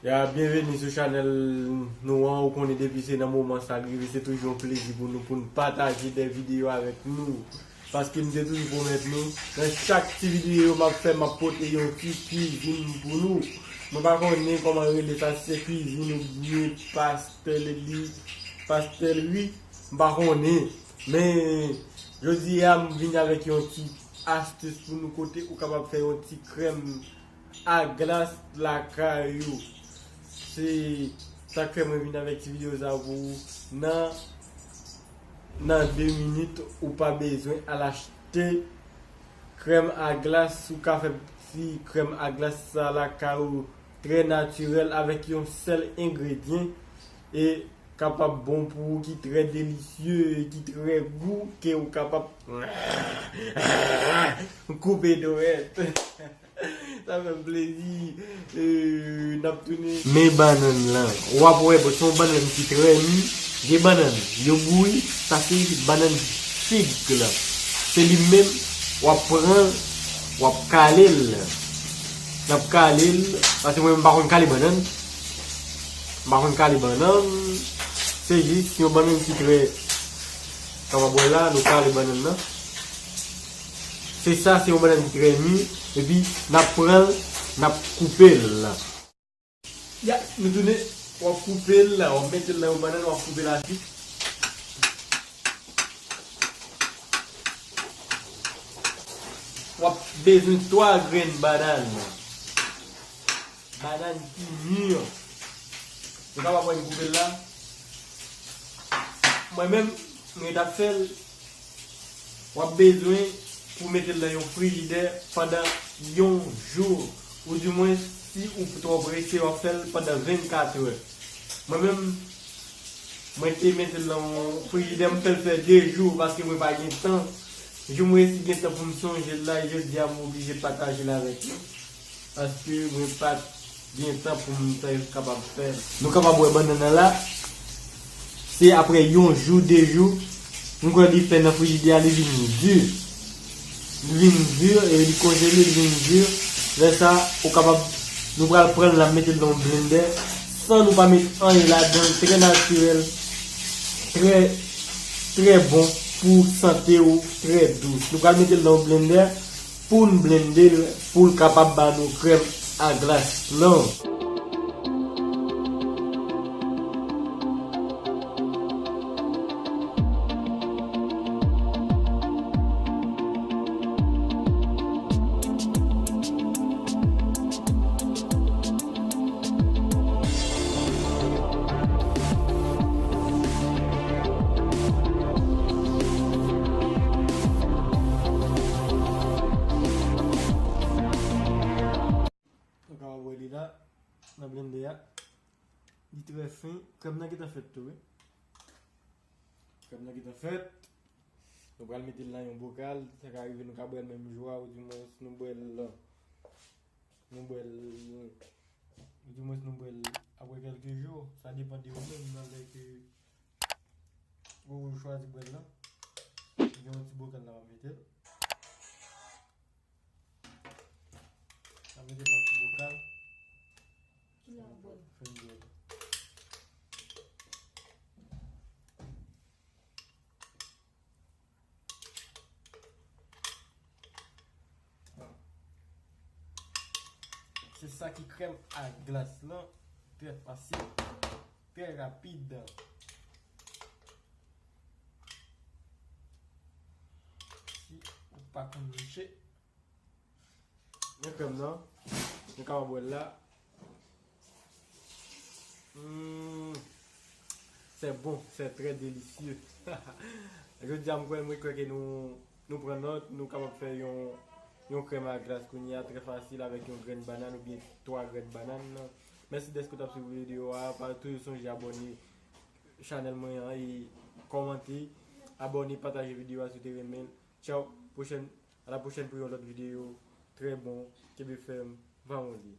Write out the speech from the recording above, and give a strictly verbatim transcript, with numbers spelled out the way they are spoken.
Ya, byenveni sou chanèl nou an. Ou konnen depi se nan moman sa l rive, se toujou yon plezi pou nou, pou n pataje de videyo avèk nou. Paske m te toujou pwomèt nou, nan chak ti videyo m ap fè, m ap pote yon ti kwizin pou nou. Mwen pa konnen kòman rele sa, si se kwizin oubyen pastèl li, pastèlri, m pa konnen. Men, jodi a, m vin avèk yon ti astis pou nou kote ou kapab fè yon ti krèm a glas lakay ou. Se sa k fè mwen vin avèk ti videyo sa pou ou. Nan, nan de minit, ou pa bezwen al achte krèm a glas. Ou ka fè ti krèm a glas sa lakay ou, trè natirèl, avèk yon sèl engredyan. E kapab bon pou ou, ki trè delisye, ki trè gou, ke ou kapab koupe dwèt. Sa fè m plezi. E, n ap tounen. Men bannann lan. W ap wè, bon, se yon bannann ki trè mi. Gen bannann, yo bouyi, sa se bannann fig lan. Se li menm, w ap pran l, w ap kale l. N ap kale l, paske mwen, m pa konn kale bannann. M pa konn kale bannann. Se jis yon bannann ki trè, kòman w wè la, nou kale bannann nan. Se sa, se yon bannann ki trè mi. Epi, n ap pran l, n ap koupe l. Ya, nou tounen. W ap koupe l, w ap mete l nan yon bannann, w ap koupe l a ti. W ap bezwen twa grenn bannann. Bannann ki mi an. Nou kapab wè m koupe l la. Mwen menm, mwen t ap fè l. W ap bezwen pou mete l nan yon frijidè pandan yon jou. Oudimwens, si ou twò prese, w ap fè l pandan vennkat è. Mwen menm, mwen te mete l nan yon frijidè, m fè l fè de jou paske mwen pa gen tan. Jou m resi gen tan pou m sonje l la, e jodi a m oblije pataje l avèk nou. Paske mwen pa t gen tan pou m te kapab fè l. Nou kapab wè bannann nan la. Se apre yon jou, de jou, m kwè li fè nan frijidè a, li vin di. Li vin di, e li konjele, li vin di. Lè sa, ou kapab, nou pral pran l, n ap mete l nan yon blendè, san nou pa met anyen ladan l, trè natirèl, trè, trè bon pou sante w, trè dous. Nou pral mete l nan yon blendè, pou n blende l, pou l kapab ba nou krèm a glas lan. Nou kapab wè li la, nan blendè a. Li trè fen. Krèm nan gentan fèt tou, wi. Krèm nan gentan fèt. Nou pral mete l nan yon bokal. Sa ka rive nou ka bwè l menm jou a, oudimwens nou bwè l, nou bwè l, oudimwens nou bwè l apre kèlke jou. Sa depann de ou menm nan lè ke ou chwazi bwè l lan. Gen yon ti bokal la, m ap mete l. M ap mete l nan ti bokal. Fè m bwè l. Se sa ki krèm a glas lan. Trè fasil, trè rapid. Si ou pa konn mouche, men krèm nan, nou kapab wè l la. Hmm, c'est bon, c'est très délicieux. Jodi a, m kwè, mwen kwè ke nou, nou pran nòt, nou kapab fè yon, yon krèm a glas kounye a, trè fasil, avèk yon grenn bannann oubyen twa grenn bannann. Mèsi dèske w t ap swiv videyo a. Pa toujou sonje abòne chanèl mwen an e kòmante, abòne, pataje videyo a si w te renmen l. Tchaw, pwochèn, a la pwochèn pou yon lòt videyo. Trè bon, kenbe fèm, pa moli.